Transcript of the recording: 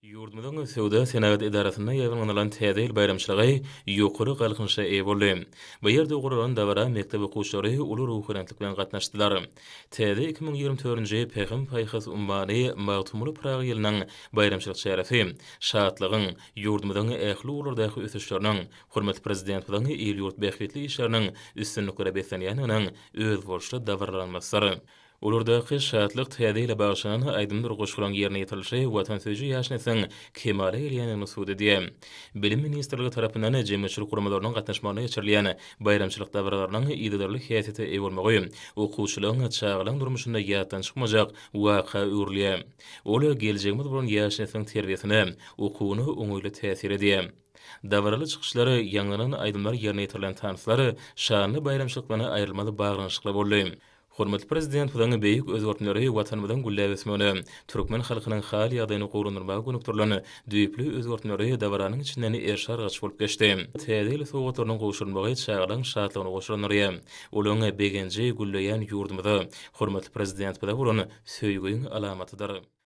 Ýurdumyzyň Söwda-senagat edarasynda ýaýbaňlanylan Täze ýyl baýramçylygy ýokary galkynyşa eýe boldy. Bu ýerde guralan dabara mekdep okuwçylary uly ruhubelentlik bilen gatnaşdylar. Täze 2024-nji Pähim-paýhas ummany Magtymguly Pyragy ýylynyň baýramçylyk çäresi şatlygyň, ýurdumyzyň ähli ugurlardaky ösüşleriniň, hormatly Prezidentimiziň il-ýurt bähbitli işleriniň üstünliklere beslenýändiginiň özboluşly dabaralanmasydyr. Olardaky şatlyk Täze ýyla bagyşlanan aýdymdyr goşgularyň ýerine ýetirilişi watansöýüji ýaş nesliň kemala gelýändigini subut edýär. Bilim ministrligi tarapyndan jemgyýetçilik guramalarynyň gatnaşmagynda geçirilýän baýramçylyk dabaralarynyň yzygiderli häsiýete eýe bolmagy okuwçylaryň, çagalaryň durmuşynda ýatdan çykmajak waka öwrülýär. Ol geljegimiz bolan ýaş nesliň terbiýesine, okuwyna oňaýly täsir edýär. Dabaraly çykyşlar, ýaňlanan aýdymlar, ýerine ýetirilen tanslar şanly baýramçylyk bilen aýrylmaz baglanyşykly boldy. Hormatly Prezidentimiziň beýik özgertmeleri Watanymyzyň gülläp ösmegine, türkmen halkynyň hal-ýagdaýyny gowulandyrmaga gönükdirilen düýpli özgertmeleri dabaranyň içinden eriş-argaç bolup geçdi. Täze ýyl sowgatlarynyň gowşurylmagy çagalaryň şatlygyny goşalandyrýar. Olaryň begenji gülleýän ýurdumyza, hormatly Prezidentimize bolan söýgiň alamatydyr.